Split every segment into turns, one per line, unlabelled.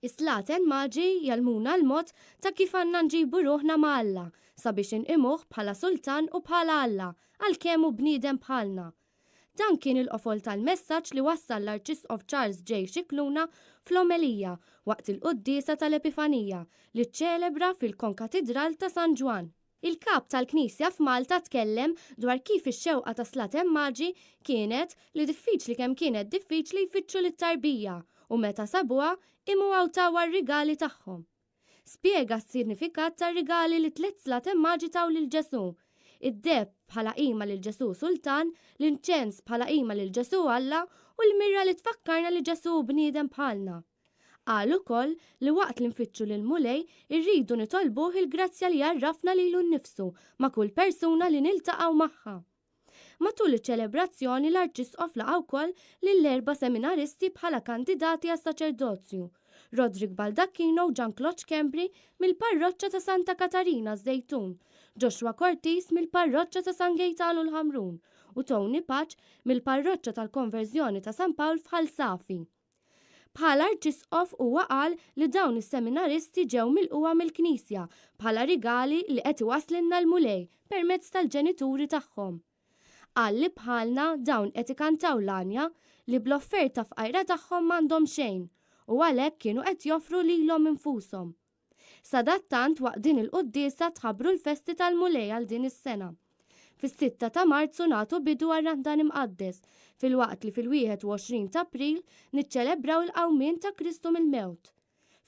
Is-Slaten Maġi jgħallmuna l-mod ta' kif għandna nġibu ruħna ma' Alla sabiex inqimuh bħala Sultan u bħala Alla għalkemm hu bniedem bħalna. Dan kien il-qofol tal-messaġġ li wassal l-Arċisqof Charles J. Scicluna fl-omelija waqt il-quddiesa tal-Epifanija li ċċelebra fil-Konkatidral ta' San Ġwann. Il-Kap tal-Knisja f'Malta tkellem dwar kif ix-xewqa ta' Slaten Maġi kienet li diffiċli kemm kienet diffiċli jfittxu lit-tarbija u meta sabuha qimuha u tawha r-rigali tagħhom. Spjega s-sinifikat tar-rigali li t-tlett Slaten Maġi taw lil Ġesù, id-deheb bħala qima lil Ġesù Sultan, l-inċens bħala qima lil Ġesù Alla u l-mirra li tfakkarna li Ġesù hu bniedem bħalna. Qal ukoll li waqt li nfittxu lill-Mulej irridu nitolbuh il-grazzja li jgħarrafna lilu nnifsu ma' kull persuna li niltaqgħu magħha. Matul iċ-ċelebrazzjoni l-Arċisqof laqa' wkoll lill-erba' seminaristi bħala kandidati għas-saċerdozju, Roderick Baldacchino u Jean Claude Schembri mill-Parroċċa ta' Santa Katarina ż-Żejtun, Joshua Cortis mill-Parroċċa ta' San Gejtanu l-Ħamrun u Tony Pace mill-Parroċċa tal-Konverżjoni ta' San Pawl f'Ħal Safi. Bħala Arċisqof huwa qal li dawn is-seminaristi ġew milqugħa mill-Knisja bħala rigali li qed iwasslilna l-Mulej permezz tal-ġenituri tagħhom. Qal li bħalna dawn qed ikantaw l-għanja li bl-offerta fqajra tagħhom m'għandhom xejn u għalhekk kienu qed joffru lilhom infushom. Sadattant waqt din il-quddiesa tħabbru l-festi tal-Mulej għal din is-sena. Fis-sitta ta' Marzu nagħtu bidu għar-Randan Imqaddes, filwaqt li fil-21 ta' April niċċelebraw il-qawmien ta' Kristu mill-mewt.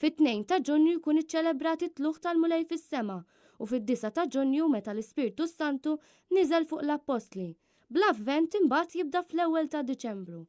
Fit-tnejn ta' Ġunju jkun iċċelebrat it-tlugħ tal-Mulej fis-sema u fid-disgħa ta' Ġunju meta l-Ispirtu s-Santu niżel fuq l-Appostli, bl-Avvent imbagħad jibda fl-ewwel ta' Diċembru.